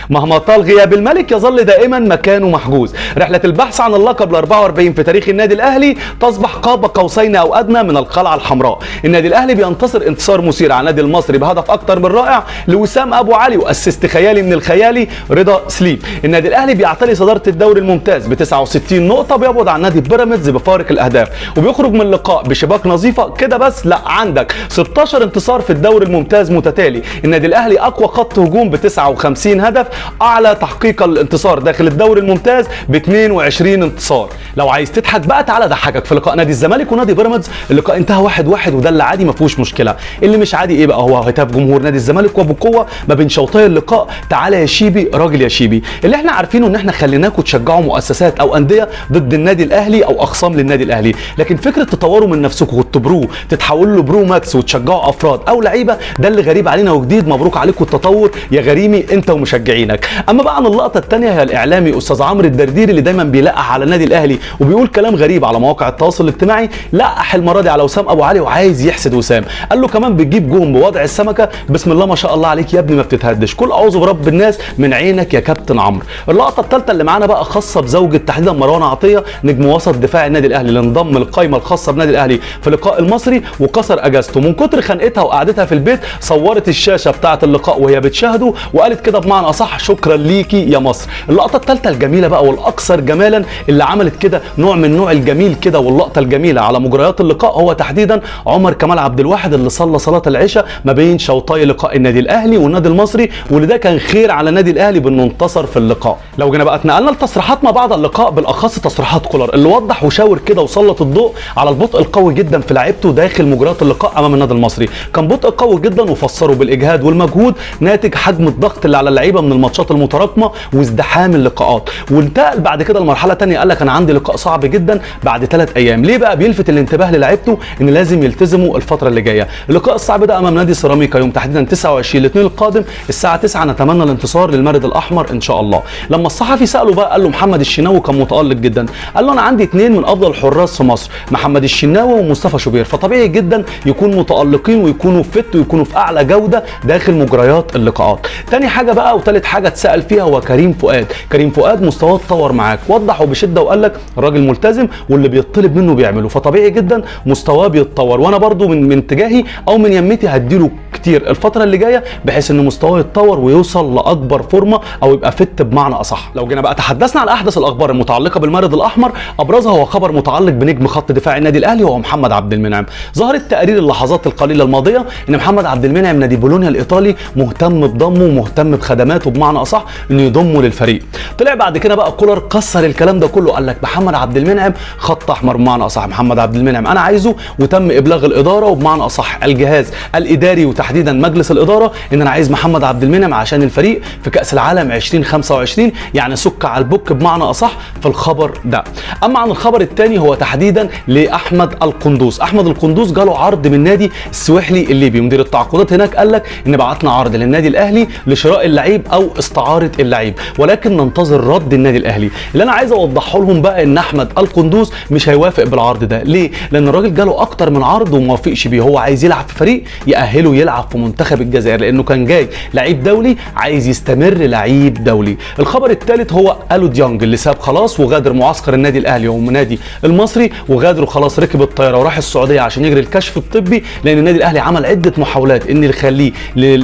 مهما طال غياب الملك يظل دائما مكانه محجوز. رحله البحث عن اللقب ال 44 في تاريخ النادي الاهلي تصبح قاب قوسين او ادنى من القلعة الحمراء. النادي الاهلي بينتصر انتصار مثير على النادي المصري بهدف اكتر من رائع لوسام ابو علي و assist خيالي من الخيالي رضا سليم. النادي الاهلي بيعتلي صدارة الدوري الممتاز ب 69 نقطة، بيبعد عن نادي بيراميدز بفارق الاهداف، وبيخرج من اللقاء بشباك نظيفة كده بس. لا، عندك 16 انتصار في الدوري الممتاز متتالي. النادي الاهلي اقوى خط هجوم ب 59 هدف، اعلى تحقيقا للانتصار داخل الدوري الممتاز ب 22 انتصار. لو عايز تضحك بقى تعالى اضحكك في لقاء نادي الزمالك ونادي بيراميدز. اللقاء انتهى 1-1 وده اللي عادي ما فيهوش مشكلة. اللي مش عادي ايه بقى؟ هو هتاف جمهور نادي الزمالك وبقوة ما بين شوطي اللقاء: تعالى يا شيبي، راجل يا شيبي. اللي احنا عارفينه ان احنا خليناكم تشجعوا مؤسسات او اندية ضد النادي الاهلي او اخصام للنادي الاهلي، لكن فكرة تطوروا من نفسكم وتبروه تتحولوا ل pro max وتشجعوا افراد او لعيبة، ده اللي غريب علينا وجديد. مبروك عليكم التطور يا غريمي انت ومشجعينك. اما بقى عن اللقطة الثانية، هي الاعلامي استاذ عمرو الدرديري اللي دايما بيلقح على النادي الاهلي وبيقول كلام غريب على مواقع التواصل الاجتماعي، لقح المرة دي على وسام ابو علي وعايز يحسد وسام. قال له كمان بتجيب جون بوضع السمكة، بسم الله ما شاء الله عليك يا ابني ما بتتهدش، كل اعوذ برب الناس من عينك يا كابتن عمرو. اللقطة الثالثة اللي معانا بقى خاصة بزوجة تحديدا مروان عطية نجم وسط دفاع النادي الاهلي اللي انضم للقائمه الخاصة بنادي الاهلي في لقاء المصري وكسر اجازته من كتر خنقتها وقعدتها في البيت. صورت الشاشة بتاعه اللقاء وهي بتشاهده وقالت كده بمعنى اصح: شكرا ليكي يا مصر. اللقطة الثالثة الجميلة بقى والاكثر جمالا اللي عملت كده نوع من نوع الجميل كده واللقطه الجميلة على مجريات اللقاء هو تحديدا عمر كمال عبد الواحد اللي صلى صلاة العشاء ما بين شوطي لقاء النادي الاهلي والنادي المصري، واللي ده كان خير على النادي الاهلي بانه انتصر في اللقاء. لو جينا بقى اتنقلنا لتصريحات ما بعد اللقاء، بالاخص تصريحات كولر اللي وضح وشاور كده وسلط الضوء على البطء القوي جدا في لعيبته داخل مجريات اللقاء امام النادي المصري. كان بطء قوي جدا وفسره بالاجهاد والمجهود ناتج حجم الضغط اللي على اللعيبة من الماتشات المتراكمة وازدحام اللقاءات. وانتقل بعد كده لمرحلة ثانية، قال لك انا عندي لقاء صعب جدا بعد 3 ايام. ليه بقى بيلفت الانتباه للاعيبته ان لازم يلتزموا الفترة اللي جاية؟ اللقاء الصعب ده امام نادي سيراميكا يوم تحديدا 29 الاثنين القادم الساعة 9. نتمنى الانتصار للمارد الاحمر ان شاء الله. لما الصحفي ساله بقى قال له محمد الشناوي كان متالق جدا، قال له انا عندي 2 من افضل الحراس في مصر، محمد الشناوي ومصطفى شوبير، فطبيعي جدا يكون متالقين ويكونوا فت ويكونوا في اعلى جوده داخل مجريات اللقاءات. تاني حاجة بقى وثالث حاجة اتسال فيها هو كريم فؤاد. كريم فؤاد مستواه اتطور معاك، وضح وبشدة وقال لك الراجل ملتزم واللي بيطلب منه بيعمله، فطبيعي جدا مستواه بيتطور، وانا برضو من اتجاهي او من يمتي هديله كتير الفترة اللي جاية بحيث ان مستواه يتطور ويوصل لاكبر فورمه او يبقى فت بمعنى اصح. لو جينا بقى تحدثنا عن احدث الاخبار المتعلقة بالمارد الاحمر، ابرزها هو خبر متعلق بنجم خط دفاع النادي الاهلي وهو محمد عبد المنعم. ظهرت تقارير اللحظات القليلة الماضية ان محمد عبد المنعم نادي بولونيا الايطالي مهتم بضمه ومهتم بخدماته بمعنى اصح انه يضمه للفريق. طلع بعد كده بقى كولر كسر الكلام ده كله، قال لك محمد عبد المنعم خط احمر بمعنى اصح، محمد عبد المنعم انا عايزه، وتم ابلاغ الادارة وبمعنى اصح الجهاز الاداري وتحديدا مجلس الادارة ان انا عايز محمد عبد المنعم عشان الفريق في كاس العالم 2025، يعني سك على البك بمعنى اصح في الخبر ده. اما عن الخبر الثاني هو تحديدا لاحمد القندوز. احمد القندوز جاله عرض من نادي السويحلي الليبي، مدير التعاقدات هناك قال لك ان بعتنا عرض للنادي الاهلي لشراء اللعيب او استعارة اللعيب، ولكن ننتظر رد النادي الاهلي. اللي انا عايز اوضحه لهم بقى ان احمد القندوز مش هيوافق بالعرض ده. ليه؟ لان الراجل جاله اكتر من عرض وما وافقش بيه، هو عايز يلعب في فريق يأهله يلعب في منتخب الجزائر لانه كان جاي لعيب دولي عايز يستمر لعيب دولي. الخبر الثالث هو الو ديانج اللي ساب خلاص وغادر معسكر النادي الاهلي والنادي المصري، وغادر وخلاص ركب الطيارة وراح السعودية عشان يجري الكشف الطبي، لان النادي الاهلي عمل عده محاولات ان يخليه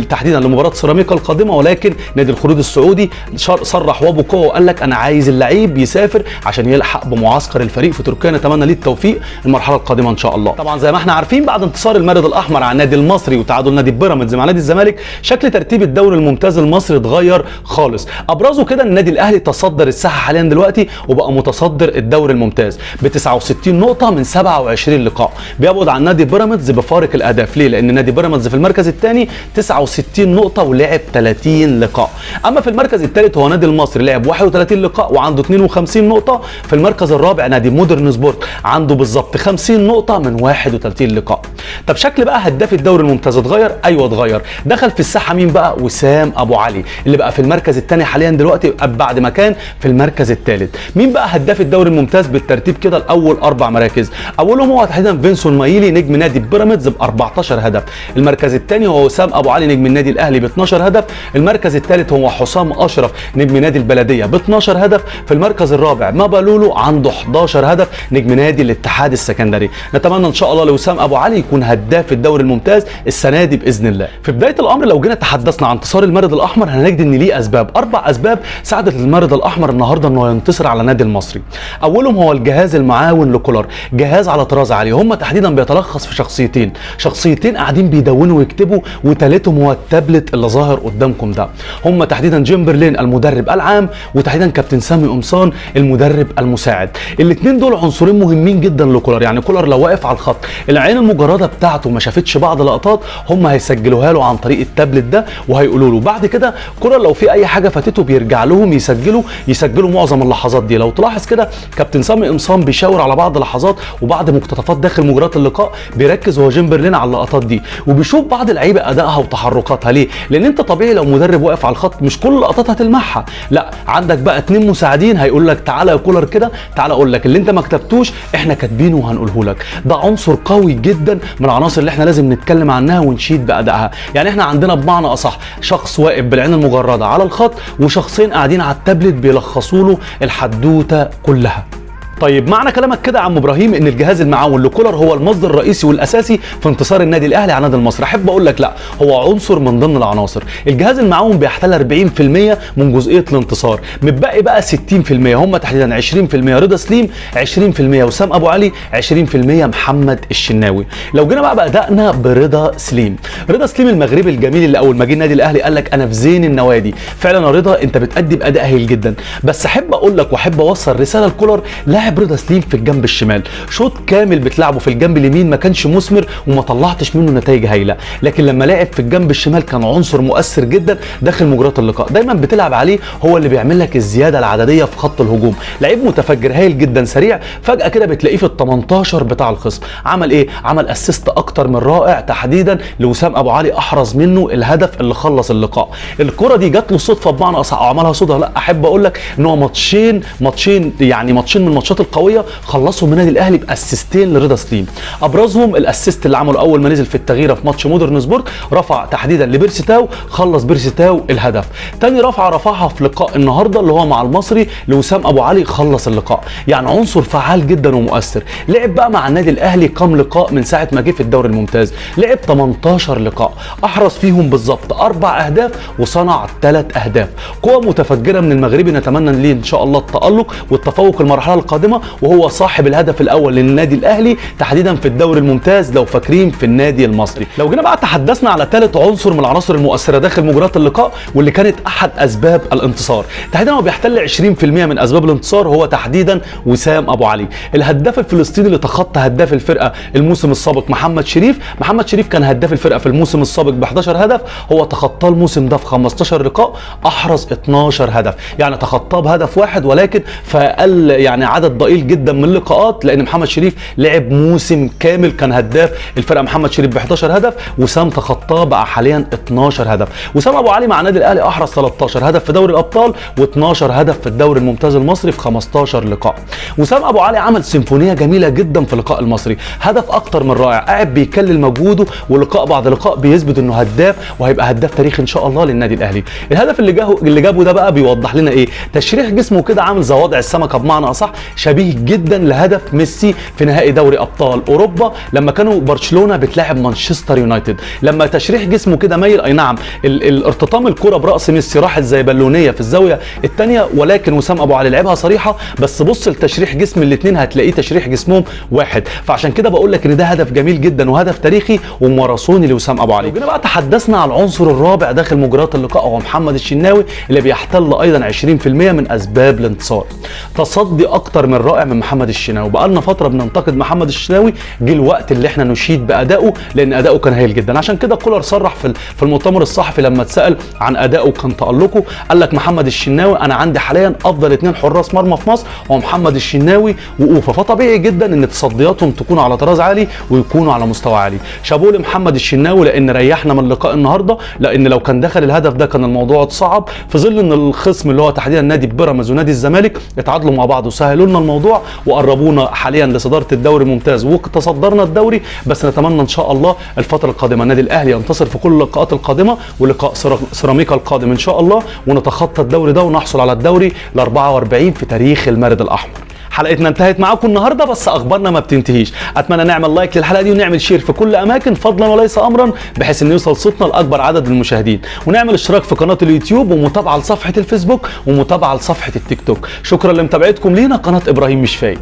تحديدا لمباراة سيراميكا القادمة، ولكن نادي الخلود السعودي صرح وبقوة وقال لك انا عايز اللعيب يسافر عشان يلحق بمعسكر الفريق في تركيا. نتمنى ليه التوفيق المرحلة القادمة ان شاء الله. طبعا زي ما احنا عارفين بعد انتصار المارد الاحمر على النادي المصري وتعادل نادي بيراميدز مع نادي الزمالك، شكل ترتيب الدوري الممتاز المصري اتغير خالص. ابرزه كده النادي الاهلي تصدر الساحة حاليا دلوقتي وبقى متصدر الدوري الممتاز ب 69 نقطة من 27 لقاء، بيبعد عن نادي بيراميدز بفارق الاهداف. ليه؟ لان نادي بيراميدز في المركز الثاني 69 نقطة ولعب 30 لقاء. اما في المركز الثالث هو نادي المصري لعب 31 لقاء وعنده 52 نقطة. في المركز الرابع نادي مودرن سبورت عنده بالظبط 50 نقطة من 31 لقاء. طب شكل بقى هداف الدوري الممتاز اتغير؟ ايوه اتغير. دخل في الساحة مين بقى؟ وسام ابو علي اللي بقى في المركز الثاني حاليا دلوقتي بعد ما كان في المركز الثالث. مين بقى هداف الدوري الممتاز بالترتيب كده؟ الاول 4 مراكز، اولهم هو تحديدا فينسون مايلي نجم نادي بيراميدز ب 14 هدف. المركز الثاني هو وسام ابو علي نجم النادي الاهلي ب 12 هدف. المركز الثالث هو الثالث هو حسام اشرف نجم نادي البلدية ب 12 هدف. في المركز الرابع مابالولو عنده 11 هدف نجم نادي الاتحاد السكندري. نتمنى ان شاء الله لوسام ابو علي يكون هداف الدوري الممتاز السنة دي باذن الله. في بداية الامر لو جينا تحدثنا عن انتصار المارد الاحمر هنجد ان ليه اسباب، 4 اسباب ساعدت المارد الاحمر النهارده انه ينتصر على النادي المصري. اولهم هو الجهاز المعاون لكولر، جهاز على طراز عالي، هم تحديدا بيتلخص في شخصيتين، شخصيتين قاعدين بيدونوا ويكتبوا، وثالثهم هو التابلت اللي ظاهر قدامكم ده. هم تحديدا جيم برلين المدرب العام، وتحديدا كابتن سامي قمصان المدرب المساعد. الاثنين دول عنصرين مهمين جدا لكولر، يعني كولر لو واقف على الخط العين المجردة بتاعته ما شافتش بعض لقطات هم هيسجلوها له عن طريق التابلت ده وهيقولوا له. بعد كده كولر لو في اي حاجة فاتته بيرجع لهم يسجلوا معظم اللحظات دي. لو تلاحظ كده كابتن سامي قمصان بيشاور على بعض لحظات وبعض مقتطفات داخل مجريات اللقاء، بيركز هو جيم برلين على اللقطات دي وبيشوف بعض اللعيبة ادائها وتحركاتها. ليه؟ لان انت طبيعي لو مدرب واقف على الخط مش كل اللقطات هتلمحها، لا عندك بقى 2 مساعدين هيقول لك تعالى يا كولر كده، تعالى اقول لك اللي انت ما كتبتوش احنا كاتبينه وهنقوله لك. ده عنصر قوي جدا من العناصر اللي احنا لازم نتكلم عنها ونشيد بادائها. يعني احنا عندنا بمعنى اصح شخص واقف بالعين المجردة على الخط وشخصين قاعدين على التابلت بيلخصوا له الحدوتة كلها. طيب معنى كلامك كده يا عم ابراهيم ان الجهاز المعاون لكولر هو المصدر الرئيسي والاساسي في انتصار النادي الاهلي على النادي المصري؟ احب اقول لك لا، هو عنصر من ضمن العناصر. الجهاز المعاون بيحتل 40% من جزئية الانتصار، متبقي بقى 60% هم تحديدا 20% رضا سليم، 20% وسام ابو علي، 20% محمد الشناوي. لو جينا بقى بدانا برضا سليم، رضا سليم المغربي الجميل اللي اول ما جه النادي الاهلي قال لك انا في زين النوادي. فعلا يا رضا انت بتأدي باداء هايل جدا، بس احب اقول لك واحب اوصل رسالة لكولر، لاعب رضا سليم في الجنب الشمال شوط كامل بتلعبه في الجنب اليمين ما كانش مثمر وما طلعتش منه نتائج هايلة، لكن لما لعب في الجنب الشمال كان عنصر مؤثر جدا داخل مجريات اللقاء. دايما بتلعب عليه، هو اللي بيعمل لك الزيادة العدديه في خط الهجوم، لعيب متفجر هايل جدا سريع، فجاة كده بتلاقيه في ال 18 بتاع الخصم. عمل ايه؟ عمل assist اكتر من رائع تحديدا لوسام ابو علي، احرز منه الهدف اللي خلص اللقاء. الكره دي جات له صدفة بمعنى اصح، عملها صدفة؟ لا، احب اقول لك ان هو ماتشين يعني ماتشين من الماتشات القوية خلصهم من النادي الاهلي باسيستين لرضا سليم. ابرزهم ال assist اللي عمله اول ما نزل في التغييره في ماتش مودرن سبورت، رفع تحديدا لبيرسي تاو، خلص بيرسي تاو الهدف. تاني رفعه رفعها في لقاء النهارده اللي هو مع المصري لوسام ابو علي، خلص اللقاء. يعني عنصر فعال جدا ومؤثر. لعب بقى مع النادي الاهلي كام لقاء من ساعة ما جه في الدوري الممتاز؟ لعب 18 لقاء، احرز فيهم بالظبط 4 اهداف وصنع 3 اهداف. قوة متفجره من المغربي، نتمنى ليه ان شاء الله التالق والتفوق المرحلة القادمة، وهو صاحب الهدف الاول للنادي الاهلي تحديدا في الدوري الممتاز لو فاكرين في النادي المصري. لو جينا بقى تحدثنا على ثالث عنصر من العناصر المؤثرة داخل مجريات اللقاء واللي كانت احد اسباب الانتصار، تحديدا هو بيحتل 20% من اسباب الانتصار، هو تحديدا وسام ابو علي، الهداف الفلسطيني اللي تخطى هداف الفرقة الموسم السابق محمد شريف. محمد شريف كان هداف الفرقة في الموسم السابق ب 11 هدف، هو تخطاه الموسم ده في 15 لقاء، احرز 12 هدف، يعني تخطاه بهدف واحد ولكن في اقل يعني عدد ضئيل جدا من اللقاءات، لان محمد شريف لعب موسم كامل كان هداف الفرقة محمد شريف ب 11 هدف، وسام تخطاه بقى حاليا 12 هدف. وسام ابو علي مع النادي الاهلي احرز 13 هدف في دوري الابطال و12 هدف في الدوري الممتاز المصري في 15 لقاء. وسام ابو علي عمل سيمفونية جميلة جدا في لقاء المصري، هدف اكتر من رائع، قاعد بيكلل مجهوده ولقاء بعد لقاء بيثبت انه هداف وهيبقى هداف تاريخي ان شاء الله للنادي الاهلي. الهدف اللي جابه ده بقى بيوضح لنا ايه؟ تشريح جسمه كده عامل زي وضع السمكة بمعنى اصح، شبيه جدا لهدف ميسي في نهائي دوري ابطال اوروبا لما كانوا برشلونة بتلاعب مانشستر يونايتد، لما تشريح جسمه كده مايل، اي نعم الارتطام الكره براس ميسي راحت زي بالونيه في الزاوية الثانية، ولكن وسام ابو علي لعبها صريحه، بس بص لتشريح جسم الاثنين هتلاقيه تشريح جسمهم واحد. فعشان كده بقول لك ان ده هدف جميل جدا وهدف تاريخي وماراثوني لوسام ابو علي. جينا بقى تحدثنا على العنصر الرابع داخل مجريات اللقاء، هو محمد الشناوي اللي بيحتل ايضا 20% من اسباب الانتصار. تصدي اكتر من رائع من محمد الشناوي، بقالنا فترة بننتقد محمد الشناوي، جه الوقت اللي احنا نشيد بادائه لان اداؤه كان هايل جدا. عشان كده كولر صرح في المؤتمر الصحفي لما اتسال عن ادائه كان تالقه، قال لك محمد الشناوي انا عندي حاليا افضل 2 حراس مرمى في مصر، هو محمد الشناوي واوفا، فطبيعي جدا ان تصدياتهم تكون على طراز عالي ويكونوا على مستوى عالي. شابوه لمحمد الشناوي لان ريحنا من لقاء النهارده، لان لو كان دخل الهدف ده كان الموضوع اتصعب، في ظل ان الخصم اللي هو تحديدا نادي بيراميدز ونادي الزمالك اتعادلوا مع بعض وسهلوا لنا الموضوع وقربونا حاليا لصداره الدوري الممتاز وتصدرنا الدوري. بس نتمنى ان شاء الله الفترة القادمة النادي الاهلي ينتصر في كل اللقاءات القادمة ولقاء سيراميكا القادم ان شاء الله، ونتخطى الدوري ده ونحصل على الدوري ال 44 في تاريخ المارد الاحمر. حلقتنا انتهت معاكم النهارده، بس اخبارنا ما بتنتهيش. اتمنى نعمل like للحلقة دي ونعمل share في كل اماكن فضلا وليس امرا، بحيث ان يوصل صوتنا لاكبر عدد من المشاهدين، ونعمل اشتراك في قناة اليوتيوب ومتابعة لصفحة الفيسبوك ومتابعة لصفحة التيك توك. شكرا لمتابعتكم لينا. قناة ابراهيم مش فايق.